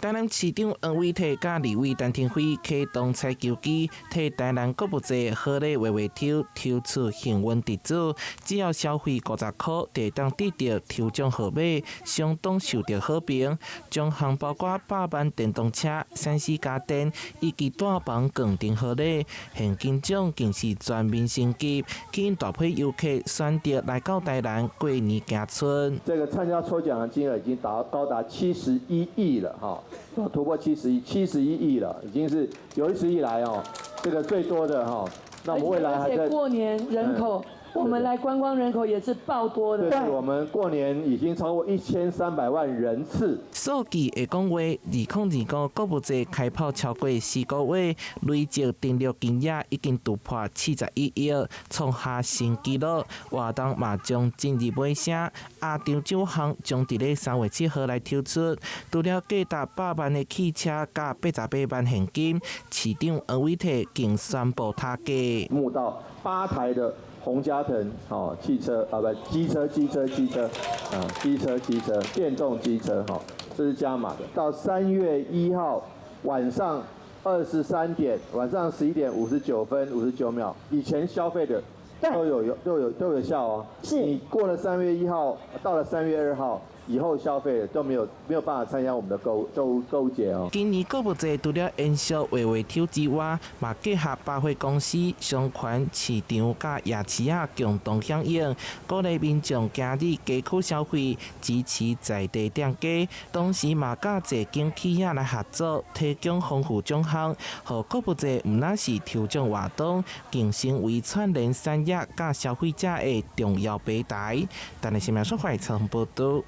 台南市長黃偉哲佮立委陳亭妃啟動彩球機，替台南購物節好禮畫畫抽抽出幸運得主，只要消費50箍，就會當得著抽獎號碼，相當受著好評。獎項包括百萬電動車、3C 家電以及大房鋼頂好禮，現金獎更是全面升級，吸引大批遊客選擇來到台南過年行春。這個參加抽獎的金額已經達高達71億了，哈，突破71億了，已經是有史以來哦，這個最多的哈。那我們未來還在過年人口，我們來觀光人口也是爆多的。對，我們過年已經超過1300萬人次。數據會講話，2025購物節開跑超過4個月，累計登錄金額已經突破41億，創下新紀錄。活動嘛將進入尾聲，壓場獎項將佇咧3月7號來抽出。除了價值百萬的汽車佮88萬現金，市長黃偉哲更宣布加價，募到8台的宏佳騰哦汽車啊不機車機車機車啊機車機車電動機車哈，這是加碼的。到3月1號晚上23點，晚上11點59分59秒以前消費的都有效哦。是。你過了三月一號，到了3月2號以後消費都沒有辦法參加我們的購物節哦。今年購物節除了延續畫畫抽之外，嘛結合百貨公司、商圈、市場佮夜市仔共同響應，鼓勵民眾今日街區消費，支持在地店家。同時嘛，佮濟間企業來合作，提供豐富獎項，予購物節毋但是抽獎活動，更成為串聯產業佮消費者的重要平台。台視新聞採訪報導。